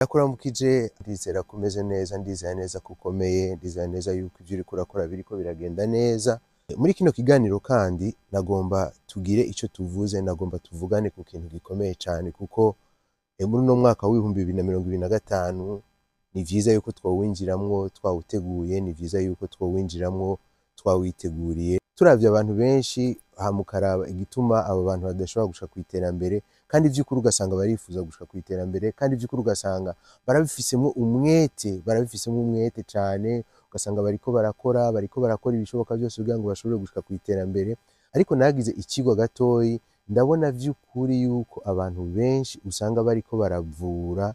Ndakuramukije, ndizera ko umeze neza, ndizera neza ko ukomeye, ndizera neza yuko ivyo uriko urakora biriko biragenda neza. Muri kino kiganiro kandi nagomba tugire ico tuvuze, nagomba tuvugane ku kintu gikomeye cane kuko muri uno mwaka w'2025 ni vyiza yuko twowinjiramwo twawuteguye, ni vyiza yuko twowinjiramwo twawiteguriye. Turavye abantu benshi hama ukaraba igituma abo bantu badashobora gushika kw'iterambere, kandi vy'ukuri ugasanga barifuza gushika kw'iterambere, kandi vy'ukuri ugasanga barabifisemwo umwete, barabifisemwo umwete cane, ugasanga bariko barakora ibishoboka vyose kugira ngo bashobore gushika kw'iterambere. Ariko nagize icigwa gatoyi, ndabona vy'ukuri yuko abantu benshi usanga bariko baravura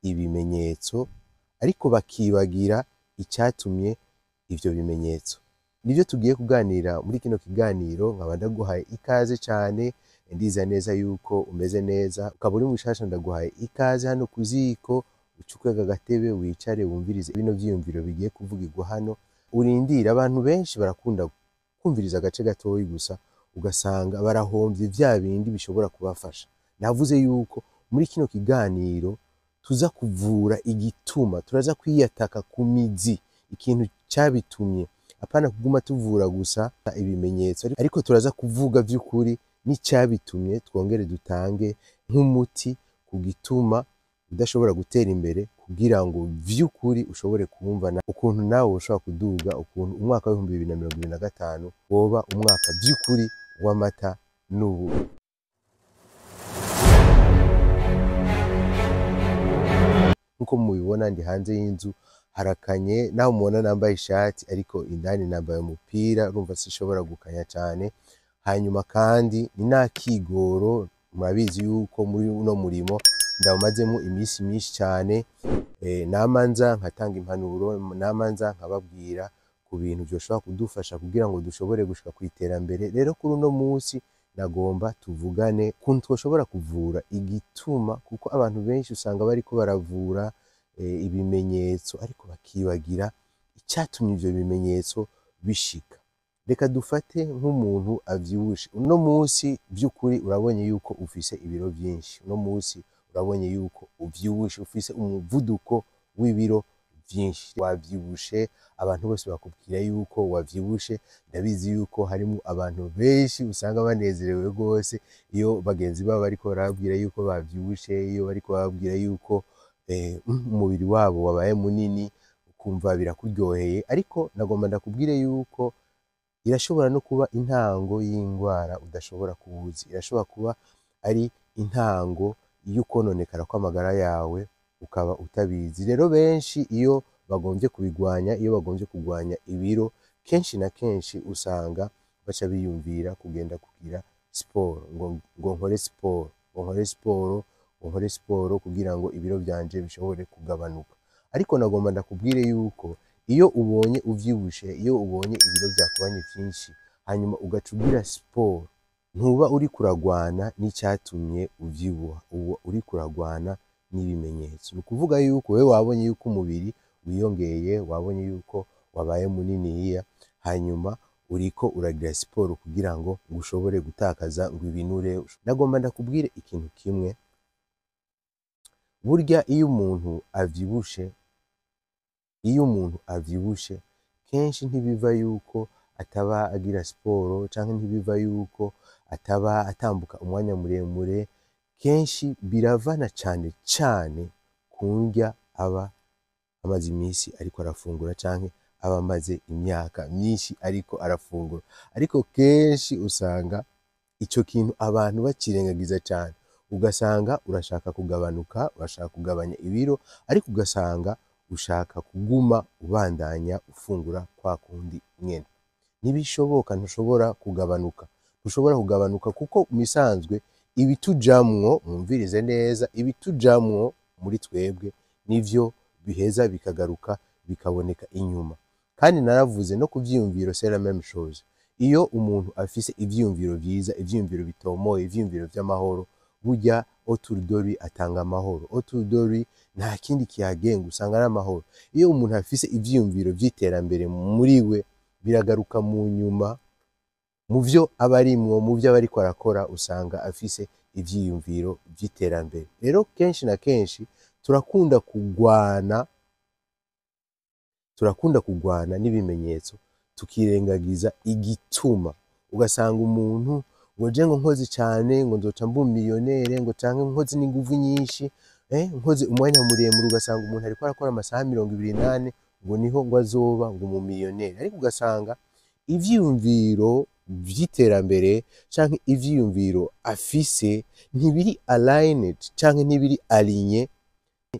ibimenyetso, ariko bakibagira icatumye ivyo bimenyetso. Nivyo tugiye kuganira muri kino kiganiro, nkaba ndaguhaye ikaze cane, ndizera neza yuko umeze neza, ukaba uri mushasha ndaguhaye ikaze hano ku ziko, uce ukwega agatebe wicare wumvirize bino vyiyumviro bigiye kuvugirwa hano, urindire. Abantu benshi barakunda kumviriza agace gatoyi gusa, ugasanga barahomvye vya bindi bishobora kubafasha. Navuze yuko muri kino kiganiro tuza kuvura igituma, turaza kwiyataka ku mizi, ikintu cabitumye, apana kuguma tuvura gusa ibimenyetso, ariko turaza kuvuga vy'ukuri n'icabitumye, twongere dutange nk'umuti ku gituma udashobora gutera imbere, kugira ngo vy'ukuri ushobore kumva ukuntu nawe woshobora kuduga, ukuntu umwaka w'2025 woba umwaka vy'ukuri w'amata n'ubuki. Nkuko mubibona ndi hanze y'inzu, harakanye, naho mubona nambaye ishati ariko indani nambaye umupira, urumva sinshobora gukanya cane. Hanyuma kandi ni n'akigoro, murabizi yuko muri uno murimo ndawumazemwo iminsi myinshi cane, nama nza nkatanga impanuro, nama nza nkababwira ku bintu vyoshobora kudufasha kugira ngo dushobore gushika kw'iterambere. Rero kuri uno musi nagomba tuvugane ukuntu twoshobora kuvura igituma, kuko abantu benshi usanga bariko baravura ibimenyetso ariko bakibagira icatumye ivyo bimenyetso bishika. Reka dufate nk'umuntu avyibushe. Uno musi vy'ukuri urabonye yuko ufise ibiro vyinshi, uno musi urabonye yuko uvyibushe, ufise umuvuduko w'ibiro vyinshi, wavyibushe, abantu bose bakubwira yuko wavyibushe. Ndabizi yuko harimwo abantu benshi usanga banezerewe rwose iyo bagenzi babo bariko barababwira yuko bavyibushe, iyo bariko barababwira yuko umubiri wabo wabaye munini, ukumva birakuryoheye. Ariko nagomba ndakubwire yuko irashobora no kuba intango y'ingwara udashobora kuba uzi, irashobora kuba ari intango y'ukwononekara kw'amagara yawe ukaba utabizi. Rero benshi iyo bagomvye kubigwanya, iyo bagomvye kugwanya ibiro, kenshi na kenshi usanga baca biyumvira kugenda kugira siporo, ngo nkore siporo, ngo nkore siporo, ngo nkore siporo kugira ngo ibiro vyanje bishobore kugabanuka. Ariko nagomba ndakubwire yuko iyo ubonye uvyibushe, iyo ubonye ibiro vyakubanye vyinshi, hanyuma ugaca ugira siporo, ntuba uriko uragwana n'icatumye uvyibuha, uba uriko uragwana n'ibimenyetso. Ni ukuvuga yuko wewe wabonye yuko umubiri wiyongeye, wabonye yuko wabaye muniniya, hanyuma uriko uragira siporo kugira ngo ushobore gutakaza ngo ibinure. Nagomba ndakubwire ikintu kimwe: burya iyo umuntu avyibushe, iyo umuntu avyibushe, kenshi ntibiva yuko ataba agira siporo canke ntibiva yuko ataba atambuka umwanya muremure, kenshi biravana cane cane ku ndya aba amaze imisi ariko arafungura canke aba amaze imyaka myinshi ariko arafungura. Ariko kenshi usanga ico kintu abantu bacirengagiza cane, ugasanga urashaka kugabanuka, urashaka kugabanya ibiro, ariko ugasanga ushaka kuguma ubandanya ufungura kwa kundi nyene. Ntibishoboka, ntushobora kugabanuka, ntushobora kugabanuka, kuko mu bisanzwe ibitujamwo, mwumvirize neza, ibitujamwo muri twebwe nivyo biheza bikagaruka bikaboneka inyuma. Kandi naravuze no ku vyiyumviro, c'est la même chose. Iyo umuntu afise ivyiyumviro vyiza, ivyiyumviro bitomoye, ivyiyumviro vy'amahoro, burya autour de lui atanga amahoro, autour de lui nta kindi kihagenga, usanga ari amahoro. Iyo umuntu afise ivyiyumviro vy'iterambere muri we, biragaruka mu nyuma mu vyo aba arimwo, mu vyo aba ariko arakora, usanga afise ivyiyumviro vy'iterambere. Rero kenshi na kenshi Turakunda kugwana n'ibimenyetso, tukirengagiza igituma. Ugasanga umuntu ngo je ngo nkoze cane ngo nzoca mba umiliyonere, ngo canke nkoze n'inguvu nyinshi, nkoze umwanya muremure. Ugasanga umuntu ariko arakora amasaha 24 ngo niho ngo azoba ngo umumiliyonere, ariko ugasanga ivyiyumviro vy'iterambere canke ivyiyumviro afise ntibiri aligned canke ntibiri aligné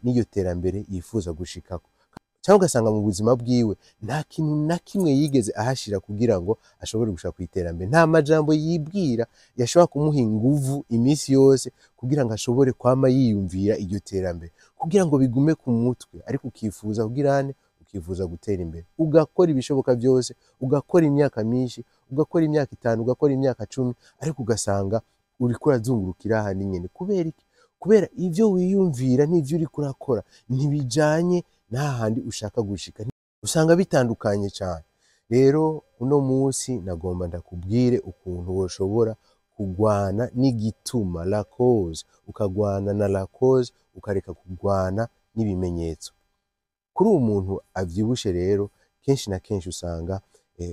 n'iryo terambere yifuza gushikako, cyangwa ugasanga mu buzima bwiwe nta kintu na kimwe yigeze ahashira kugira ngo ashobore gushika ku iterambere. Nta majambo yibwira yashobora kumuha inguvu iminsi yose kugira ngo ashobore kwama yiyumvira iryo terambere, kugira ngo bigume ku mutwe. Ariko ukifuza kugira ane, ukifuza gutera imbere, ugakora ibishoboka byose, ugakora imyaka myinshi, ugakora imyaka 5, ugakora imyaka 10, ariko ugasanga uriko urazungurukira ahandi nyene. Kubera iki? Kubera ivyo wiyumvira n'ivyo uriko urakora ntibijanye n'ahandi ushaka gushika, usanga bitandukanye cyane. Rero uno munsi nagomba ndakubwire ukuntu woshobora kugwana n'igituma, la cause, ukagwana na la cause, ukareka kugwana n'ibimenyetso. Kuri uwo muntu avyibushe rero, kenshi na kenshi usanga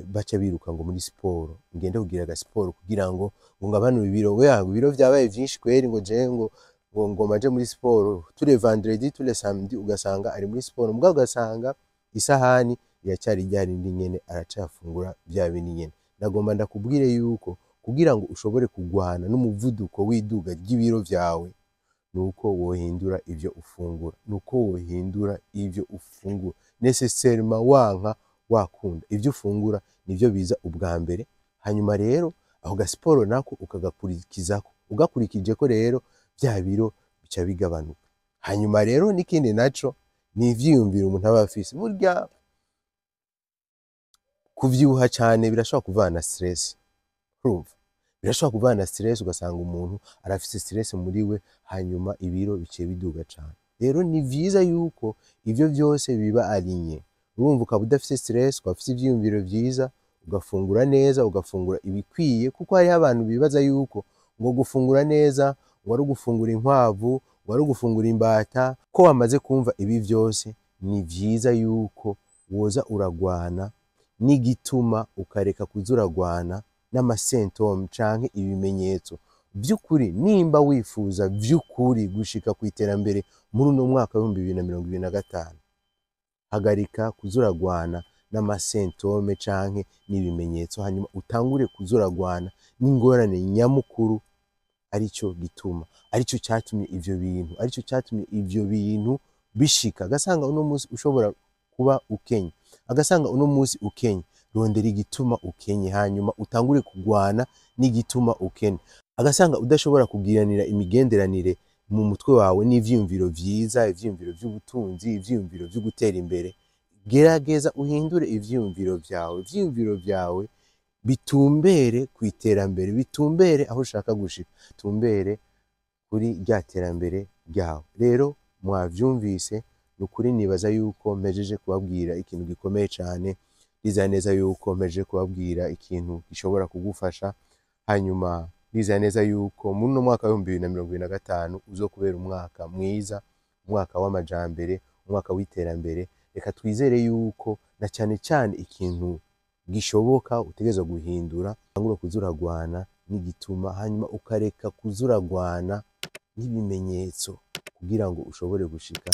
baca biruka ngo muri siporo, ngende kugira agasiporo kugira ngo ngabanure ibiro. Oya, ngo ibiro vyabaye vyinshi kweri, ngo je ngo maje muri siporo tous les vendredi, tous les samedi. Ugasanga ari muri siporo, mugabo ugasanga isahani iracyari rya rindi nyene, aracafungura vya bindi nyene. Ndagomba ndakubwire yuko kugira ngo ushobore kugwana n'umuvuduko w'iduga ry'ibiro vyawe, nuko wohindura ivyo ufungura, nuko wohindura ivyo ufungura nécessairement. Wanka wakunda, ivyo ufungura nivyo biza ubwa mbere. Hanyuma rero aho gasiporo nako ukagakurikizako, ugakurikijeko rero vya biro bica bigabanuka. Hanyuma rero n'ikindi naco ni ivyiyumviro umuntu aba afise. Burya kuvyibuha cane birashobora kuvana stress, urumva, birashobora kuvana stress. Ugasanga umuntu arafise stress muri we, hanyuma ibiro biciye biduga cane. Rero ni vyiza yuko ivyo vyose biba aligné, urumva, ukaba udafise stress, ukaba ufise ivyiyumviro vyiza, ugafungura neza, ugafungura ibikwiye, kuko hariho abantu bibaza yuko ngo gufungura neza ngo ari ugufungura inkwavu, ngo ari ugufungura imbata. Ko wamaze kumva ibi vyose, ni vyiza yuko woza uragwana n'igituma, ukareka kuza uragwana n'ama symptômes canke ibimenyetso. Vy'ukuri, nimba wifuza vy'ukuri gushika ku iterambere muri uno mwaka w'2025, hagarika kuza uragwana n'ama symptômes canke n'ibimenyetso, hanyuma utangure kuza uragwana n'ingorane nyamukuru, arico gituma, arico catumye ivyo bintu, arico catumye ivyo bintu bishika. Agasanga uno munsi ushobora kuba ukenye, agasanga uno munsi ukenye, rondera igituma ukenye, hanyuma utangure kugwana n'igituma ukenye. Agasanga udashobora kugiranira imigenderanire mu mutwe wawe n'ivyiyumviro vyiza, ivyiyumviro vy'ubutunzi, ivyiyumviro vyo gutera imbere, gerageza uhindure ivyiyumviro vyawe. Ivyiyumviro vyawe bitumbere ku iterambere, bitumbere aho ushaka gushika, bitumbere kuri rya terambere ryawe. Rero mwavyumvise, ni ukuri nibaza yuko mpejeje kubabwira ikintu gikomeye cane. Ndizera neza yuko mpejeje kubabwira ikintu gishobora kugufasha. Hanyuma ndizera neza yuko muri uno mwaka w'2025 uzokubera umwaka mwiza, umwaka w'amajambere, umwaka w'iterambere. Reka twizere yuko na cane cane ikintu gishoboka utegerezwa guhindura, utangure kuza uragwana n'igituma, hanyuma ukareka kuza uragwana n'ibimenyetso, kugira ngo ushobore gushika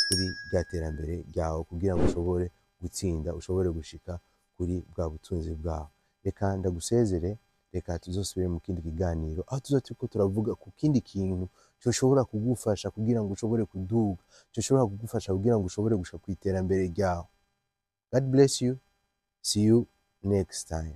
kuri rya terambere ryawe, kugira ngo ushobore gutsinda, ushobore gushika kuri bwa butunzi bwawe. Reka ndagusezere, reka tuzosubire mu kindi kiganiro aho tuzoba turiko turavuga ku kindi kintu coshobora kugufasha kugira ngo ushobore kuduga, coshobora kugufasha kugira ngo ushobore gushika ku iterambere ryawe. God bless you, see you next time.